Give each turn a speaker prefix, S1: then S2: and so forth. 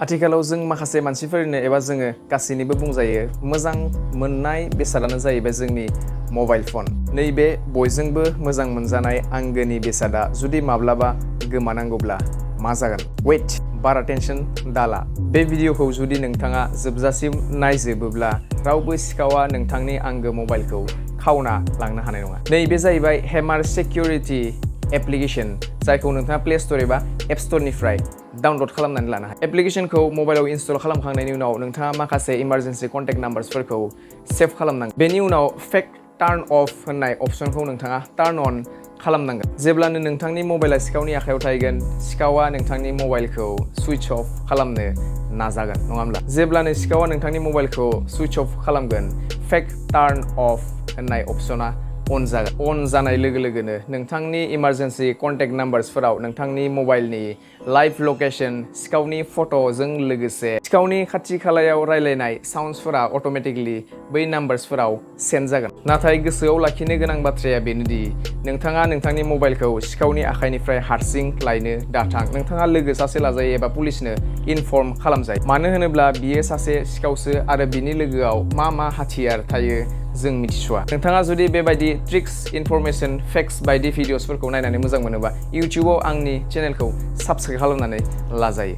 S1: आथिखालाव जों माखासे मानसिफोरनो एबा जोङो गासैनिबो बुंजायो मोजां मोननाय बेसादानो जाहैबाय जोंनि मबाइल फन। नैबे बयजोंबो मोजां मोनजानाय आंगोनि बेसादा जुदि माब्लाबा गोमानांगौब्ला मा जागोन? वेट, बारा टेनसन दाला। बे भिडिअखौ जुदि नोंथाङा जोबजासिम नायजोबोब्ला रावबो सिखावा नोंथांनि आंगो मबाइलखौ खावना लांनो हानाय नङा। नैबे जाहैबाय हेमार सिकिउरिटि एप्लिकेशन, जायखौ नोंथाङा प्ले स्ट'र एबा एप स्ट'रनिफ्राय डाउनल'ड खालामनानै लानो हायो। एप्लिकेशनखौ मबाइलाव इनस्टल खालामखांनायनि उनाव नोंथाङा माखासे इमारजेन्सि कन्टेक्ट नाम्बार्सफोरखौ सेभ खालामनांगोन। बेनि उनाव फेक टार्न अफ होननाय अपसनखौ नोंथाङा टार्न अन खालामनांगोन। जेब्लानो नोंथांनि मबाइला सिखावनि आखायाव थाहैगोन, सिखावा नोंथांनि मबाइलखौ सुइच अफ खालामनो नाजागोन, नङा होमब्ला? जेब्लानो सिखावा नोंथांनि मबाइलखौ सुइच अफ खालामगोन, फेक टार्न अफ होननाय अपसना अन जागोन। अन जानाय लोगो लोगोनो नोंथांनि इमारजेन्सि कन्टेक्ट नाम्बार्सफोराव नोंथांनि मबाइलनि लाइभ लकेसन, सिखावनि फट'जों लोगोसे सिखावनि खाथि खालायाव रायलायनाय साउन्ड्सफोरा अट'मेटिकलि बै नाम्बार्सफोराव सेन्ड जागोन। नाथाय गोसोआव लाखिनो गोनां बाथ्राया बेनोदि नोंथाङा नोंथांनि मबाइलखौ सिखावनि आखाइनिफ्राय हारसिं लायनो दाथां। नोंथाङा लोगो सासे लाजायो एबा पुलिसनो इनफर्म खालामजायो। मानो होनोब्ला बियो सासे सिखावसो आरो बिनि लोगोआव मा हाथियार थायो जों मिथिस'वा। नोंथाङा जुदि बेबायदि ट्रिक्स, इनफरमेसन, फेक्स बायदि भिडिअसफोरखौ नायनानै मोजां मोनोबा इउटिउबाव आंनि चेनेलखौ साबस्क्राइब खालामनानै लाजायो।